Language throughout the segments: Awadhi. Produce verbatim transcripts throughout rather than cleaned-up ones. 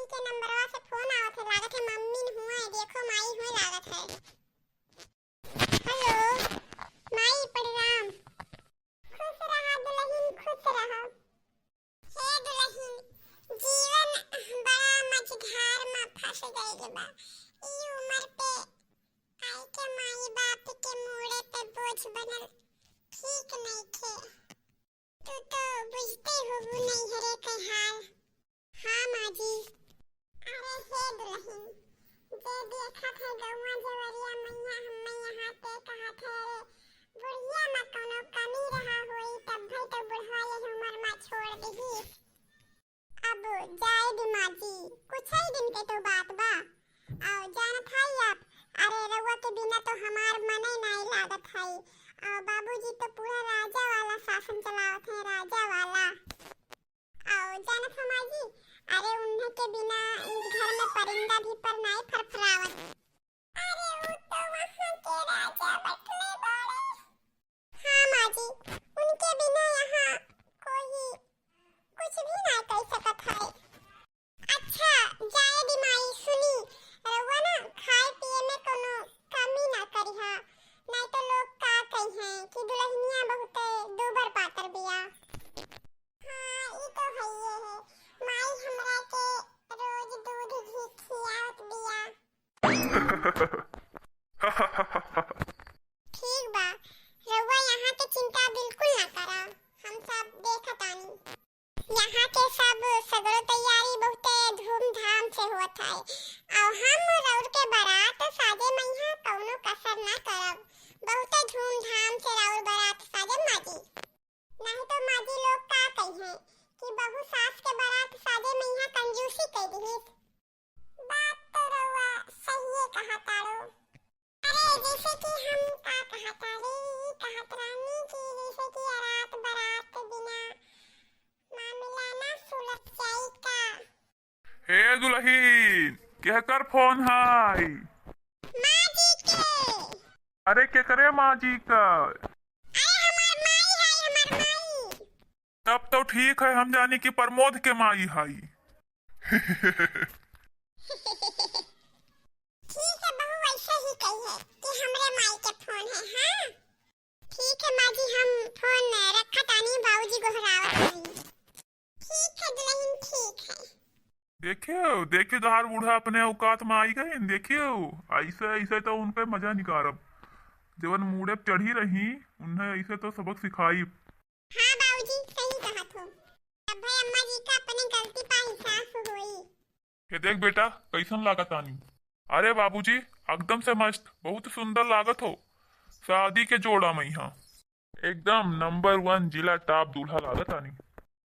के नंबरवा से फोन आवत है, लागत है मम्मी न हुए, देखो माई हुए लागत है। हेलो, माई प्रणाम। खुश रहा दुलहिन, खुश रहा। हे दुलहिन, जीवन बड़ा मझधार में फंस गइल बा। ई उम्र पे आइके माई बाप के मूड़े पे बोझ बनल ठीक नइखे। तू तो बुझते होबू नैहरे के हाल। हाँ माँ जी। अरे हे दुलहिन, जे देखत है गौवा जवरिया मइया हम्मे यहाँ ते कहत है, अरे बुढ़िया में कौनो कमी रहा होई, तब भाई तो बुढ़वा यही उम्र में छोड़ दिहिस। अब जाए दी माँ जी, कुछ ही दिन के तो बात बा। और जानत हई आप, अरे रउआ के बिना तो हमार मने नाई लागत हई। और बाबूजी तो पूरा राजा वाला शासन चलावत है, राजा वाला। और जानत हई माँ जी, अरे उन्हें के बिना इस घर में परिंदा भी पर नाई फरफरावत। अरे वो तो वहाँ के राजा बटले बाड़े। हाँ माँ जी, उनके बिना यहाँ कोई कुछ भी ना कर सकत है। अच्छा, जाए दी माई, सुनी, रउआ ना खाए पिए में कोनो कमी ना करिहा, नहीं तो लोग का कहिहें कि दुलहिनिया बहुते दूबर पातर बिया। हाँ, ई तो हइये है, माई हमरा के रोज दूध घी खियावत बिया। ठीक बा, रउआ यहाँ के चिंता बिल्कुल ना करा, हम सब देखतानी। यहाँ के सब सगरो तैयारी बहुते धूमधाम से होत है, और हम रउर के बारात साजे मइहाँ कौनो कसर ना करब। बहुते धूमधाम से रउर बारात साजे माँ जी। नहीं तो माँ जी लोग का कहिहें कि बहू सास के बारात साजे मइहाँ कंजूसी कर दिहिस। बात तो रउआ सहिए कहा तारो। अरे, जैसे कि हम का कहा तारे, ई कहत रहनी कि जैसे कि रात बारात बिना मामला ना सुलझ जाई का? हे दुलहिन, केहकर फोन है? माँ जी के। अरे, केकरे माँ जी का? अरे, हमार माई है, हमार माई। तब तो ठीक है, हम जानी कि प्रमोद के माई है। ठीक है बहू, ऐसे ही कहिए कि हमरे माई के फोन है। हाँ ठीक है माँ जी, हम फोन रखा तानी, बाबूजी गोहरावत हई। ठीक है दुलहिन, ठीक है। देखियो, देखियो, तोहार बूढ़ा अपने औकात में आई गए। देखियो, ऐसे, ऐसे तो उनके मजा निकारब। जवन मूड़े पे चढ़ी रही, उन्हें ऐसे तो सबक सिखाई। हाँ बाबूजी, सही कहत हो। तब भाई अम्मा जी का अपने गलती पा एहसास होई। ये देख बेटा, कैसन लागत आनी? अरे बाबूजी, एकदम से मस्त, बहुत सुंदर लागत हो। शादी के जोड़ा मइहाँ एकदम नंबर वन जिला टॉप दूल्हा लागत आनी।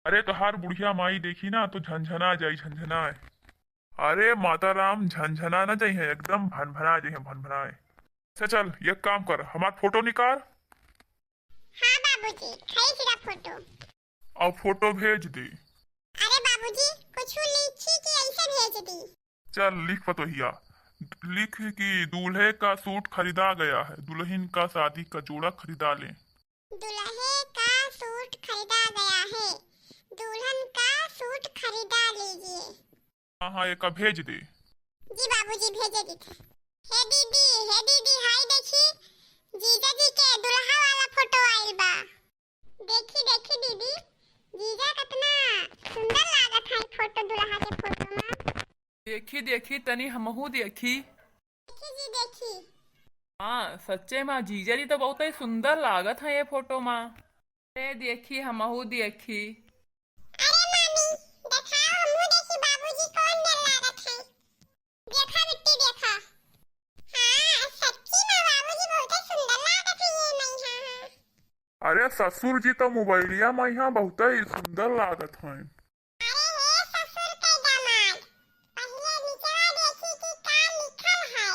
अरे तोहार बुढ़िया माई देखी ना तो झनझना जाई, झनझनाए। अरे माता राम, झनझना ना जाई है, एकदम भनभना जाई है, भनभनाए। अच्छा चल, एक काम कर, हमार फोटो निकाल। हाँ बाबूजी, खींच ला फोटो। अब फोटो भेज दे। अरे बाबूजी, कुछ लिखी कि ऐसे भेज दी? चल लिख पतोहिया, लिख कि दूल्हे का सूट खरीदा गया है, दुल्हन का शादी का जोड़ा खरीदा लें। दुल्हे का सूट खरीदा गया है, दुल्हन का सूट खरीदा लीजिए। हाँ हाँ, एका भेज दे। जी बाबूजी, भेजे दी थे। हे दीदी, हे दीदी, हाय देखी, जीजा जी के दुल्हा वाला फोटो आइल बा। देखी देखी दीदी, जीजा कितना सुंदर लागत है फोटो, दुल्हा के फोटो में। देखी देखी, तनी हमहू देखी। देखी जी देखी। हाँ सच्चे मा जीजा जी तो बहुत ही सुंदर लागत है ये फोटो मा। अरे देखी, हमहू देखी। अरे मामी, देखाओ, हमहू देखी बाबूजी कौन डर लागत है। देखा बिट्टी देखा। हाँ, सच्ची में बाबूजी बहुते सुंदर लागत है ये मइहाँ। अरे ससुर जी तो मोबाइलिया मइहाँ बहुते ही सुंदर लागत हैं। अरे हे ससुर के दामाद, पहिले निचवा देखी कि का लिखल है,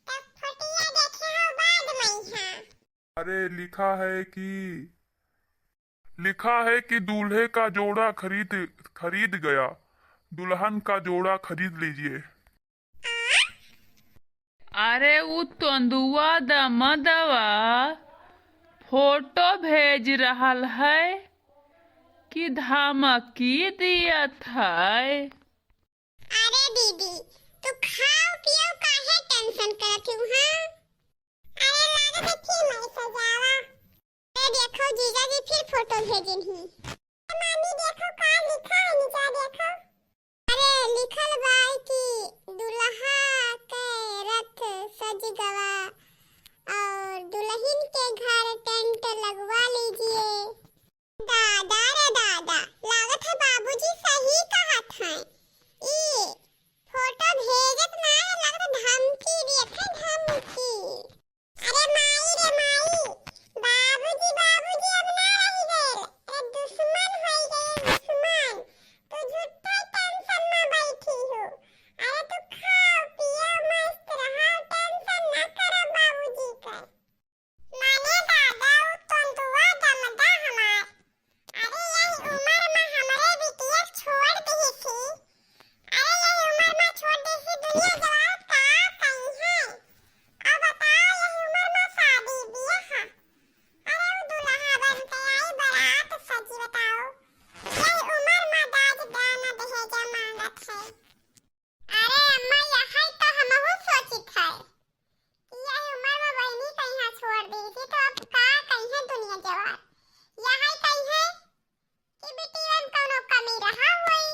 तब फोटिया देखे हो बाद मइहाँ। अरे लिखा है कि, लिखा है कि दूल्हे का जोड़ा खरीद, खरीद गया, दुल्हन का जोड़ा खरीद लीजिए। अरे उ तंदुआ दमदवा फोटो भेज रहल है कि धमकी दियत है? और जीजा जी फिर फोटो भेजिन ही। मामी देखो का लिखा है नीचा देखो। अरे लिखल बा कि दुल्हा के रथ सज गवा और दुल्हन के घर टेंट लगवा लीजिए। दादा रे दादा, लागत है बाबूजी सही कहत हैं। ई फोटो भेजत ना है, लागत धमकी देत है, धमकी। अरे माई रे माई, बाबूजी, बाबूजी अब ना रही गए। अरे दुश्मन होई गए, दुश्मन। तू झूठे टेंशन में बैठी हो। अरे तू खाओ पियो मस्त रहो, टेंशन ना करो बाबूजी के। माने दादा उ तंतुआ दमदा हमार। अरे यही उम्र में हमरे बिटिया छोड़ दिही थी। अरे यही उम्र में छोड़ दिही थी, दुनिया जवान का कही है। अब बताओ यही उम्र में शादी बियाह। अरे उ दुल्हा बन के आई बारात सजी बताओ। यही उम्र में दाज दान दहेजा मांगत है। अरे अम्मा यही तो हमहू सोचित है। यही उम्र में बहिनी कहीं छोड़ दी थी तो अब का कहीं दुनिया जवान। यही कहीं कि बिटियन कौनो कमी रहा होई।